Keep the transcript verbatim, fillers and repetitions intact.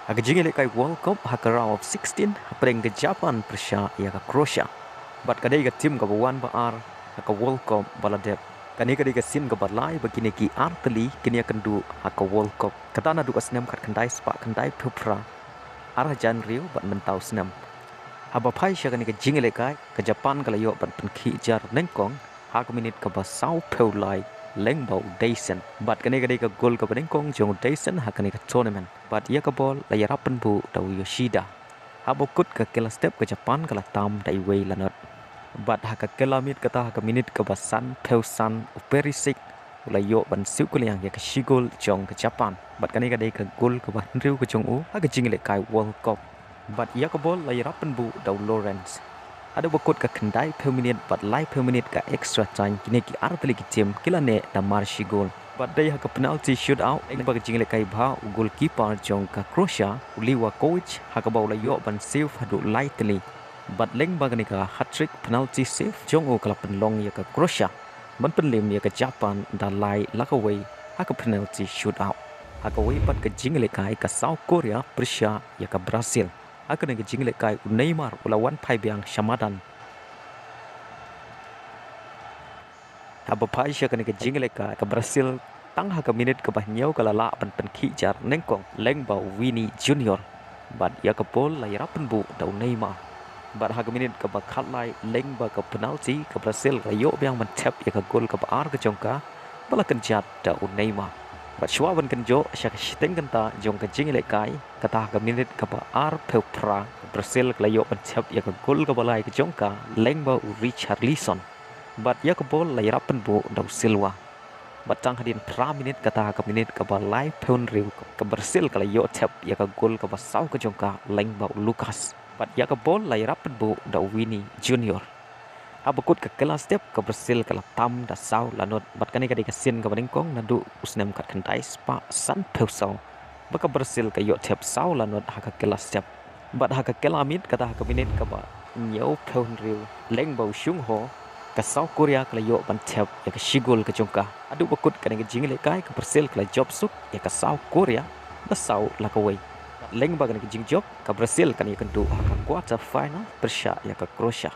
Ha ka jingïalehkai World Cup ha ka round of sixteen, hapdeng ka Japan pyrshah ïa ka Croatia. Bad ka dei ka tim kaba wan ba ar ha ka World Cup ba la dep. Kane ka dei ka sien kaba lai ba kine ki artylli kin ïakynduh ha ka World Cup. Kata naduh ka snem khatkhyndai spah khyndai phew phra, ar hajar hynriew bad mynta u snem. Haba phai sha kane ka jingïalehkai, ka Japan ka la ïoh ban pynkhih jar nyngkong ha ka minit kaba saw phew lai lyngba u Deisen. Bad kane ka dei ka gol kaba nyngkong jong u Deisen ha kane ka tournament. Bad ïa ka bol la ïarap pynbuh da u Yoshida. Haba kut ka kylla step, ka Japan ka la tam da iwei la not. Bad ha ka kylla miet kata, ha ka minit kaba san phew san, u Perisic u la ïoh ban siew kylliang ïa ka shi gol jong ka Japan. Bad kane ka dei ka gol kaba hynriew ka jong u ha ka jingïalehkai World Cup. Bad ïa ka bol la ïarap pynbuh da u Llorente. Haduh ba kut ka khyndai phew minit bad lai phew minit ka extra time, kine ki artylli ki tim ki la neh da mar shi gol. Bad dei ha ka penalty shootout, lyngba ka jingïalehkai bha u goalkeeper jong ka Croatia, u Livakovic, ha kaba u la ïoh ban save haduh lai tylli. Bad lyngba kane ka hat-trick penalty save jong u, ka la pynlong ïa ka Croatia ban pynlem ïa ka Japan da lai la kawei ha ka penalty shootout. Ha kawei pat ka jingïalehkai, ka South Korea pyrshah ïa ka Brazil. Ha kane ka jingïalehkai u Neymar u la wan phai biang sha madan. Haba phai sha kane ka jingïalehkai, ka Brazil tang ha ka minit kaba hynñiew ka la lah ban pynkhih jar nyngkong lyngba u Vini Junior. Bad ïa ka bol la ïarap pynbuh da u Neymar. Bad ha ka minit kaba khatlai, lyngba ka penalty, ka Brazil ka la ïoh biang ban thep ïa ka gol kaba ar ka jong ka ba la kynjat da u Neymar. Bad shuwa ban kynjoh sha ka shiteng kynta jong ka jingïalehkai, kata ha ka minit kaba ar phew phra, ka Brazil ka la ïoh ban thep ïa ka gol kaba lai ka jong ka lyngba u Richarlison. Bad ïa ka bol la ïarap pynbuh da u Silva. Bad tang hadien phra minit, kata ha ka minit kaba lai phew hynriew, ka Brazil ka la ïoh thep ïa ka gol kaba saw ka jong ka lyngba u Lucas. Bad ïa ka bol la ïarap pynbuh da u Vini Junior. Haba kut ka kylla step, ka Brazil ka la tam da saw la not. Bad kane ka dei ka sien kaba nyngkong naduh u snem khatkhyndai spah san phew saw ba ka Brazil ka ïoh thep saw la not ha ka kylla step. Bad ha ka kylla miet, kata ha ka minit kaba hynñiew phew hynriew, lyngba u Sung Ho, ka South Korea ka la ïoh ban thep ïa ka shi gol ka jong ka. Haduh ba kut kane ka jingïalehkai, ka Brazil ka la jop suk ïa ka South Korea da saw la kawei. Lyngba kane ka jingjop, ka Brazil kan ïakynduh ha ka quarter final pyrshah ïa ka Croatia.